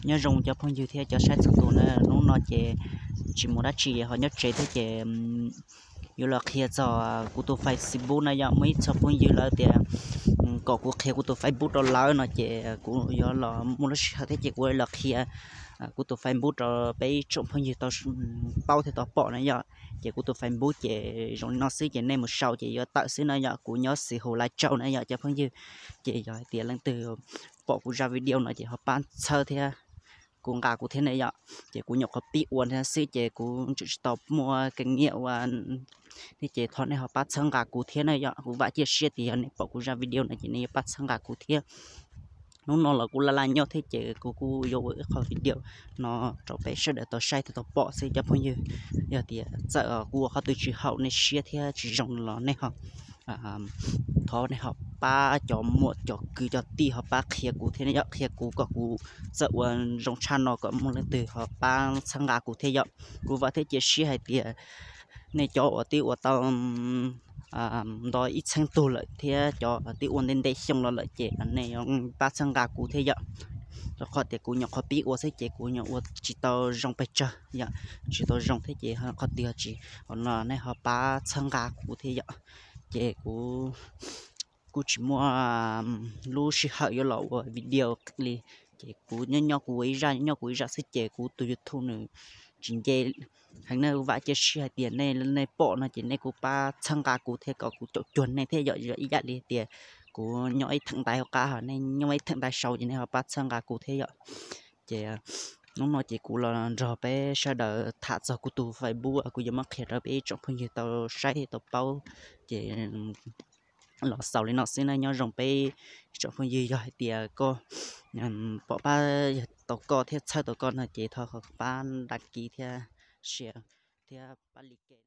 Nyob zoo cov phooj ywg thiab cov saib txhua tus na, hnub no ces tsis muaj dab tsi ho nyob tsev thiab ces yuav los qhia txog kuv tus Facebook na yom. Muaj ib txhia phooj ywg lawv tias kom kuv qhia kuv tus Facebook rau lawv no ces kuv yuav los muaj lub sij hawm thiab ces kuv los qhia kuv tus Facebook rau peb ib tsoom phooj ywg tau paub thiab tau pom na yom. Ces kuv tus Facebook ces zoo li no xwb ces nej mus sau ces yuav tawm xwb na yom. Kuv nyob xis hus Lais Tsau na yom cov phooj ywg. Ces yog hais tias leej twg pom kuv zaj video no ces ho pab txhawb thiab, kuv nqa kuv thiab na yom. Ces kuv nyuam qhuav pib ua thiab xwb ces kuv tseem tsis tau muaj keej nyiam ua thiab ces thov nej ho pab txhawb nqa kuv thiab na yom. Kuv vam cia siab tias yog nej pom kuv zaj video no ces nej yuav pab txhawb nqa kuv thiab. Hnub no los kuv laj laj nyob thiab ces kuv kuj yuav ua ib qho video no rau peb sawv daws tau saib thiab tau pom xwb cov phooj ywg. Yog tias txawm kuv ua qhov twg tsis haum nej siab thiab tsis zoo los nej ho thov nej ho pab cov muam cov kwv cov tij ho pab qhia kuv thiab yom, qhia kuv kom kuv txawm ua zoo tshaj no kom muaj leej twg ho pab txhawb nqa kuv thiab yom. Kuv vam thiab cia siab hais tias nej cov uas twb ua tau nto ib txheeb tug lawm thiab cov twb ua ntev ntev xyoo los lawm ces nej pab txhawb nqa kuv thiab yom. Rau qhov tias kuv nyuam qhuav pib ua xwb ces kuv nyuam ua tsis tau zoo pes tsawg yom, tsis tau zoo thiab ces qhov twg ho tsis, ho no nej ho pab txhawb nqa kuv thiab yom. Ces kuv kuj tsis muaj lub sij hawm yuav los ua video li, ces kuv nyob nyob kuv ua ib zaj nyob nyob kuv ib zaj xwb ces kuv tus YouTube nws tsis nce heev na. Vam cia siab hais tias nej nej pom no ces nej kuj pab txhawb nqa kuv thiab kom kuv caum cuag nej thiab yom. Yog ib yam li tias kuv nyob ib theem ntais hauv qab ho nej nyob ib theem ntais saud ces nej ho pab txhawb nqa kuv thiab yom. Ces hnub no ces kuv los nrog peb sawv daws tham txog kuv tus Facebook kuv yuav muab qhia rau peb ib tsoom phooj ywg tau saib thiab tau paub. Ces los xaus li no xwb na, nyob zoo peb ib tsoom phooj ywg. Yog hais tias koj pom pab tau koj thiab txhawb tau koj no ces thov pab đăng ký thiab share thiab pab like.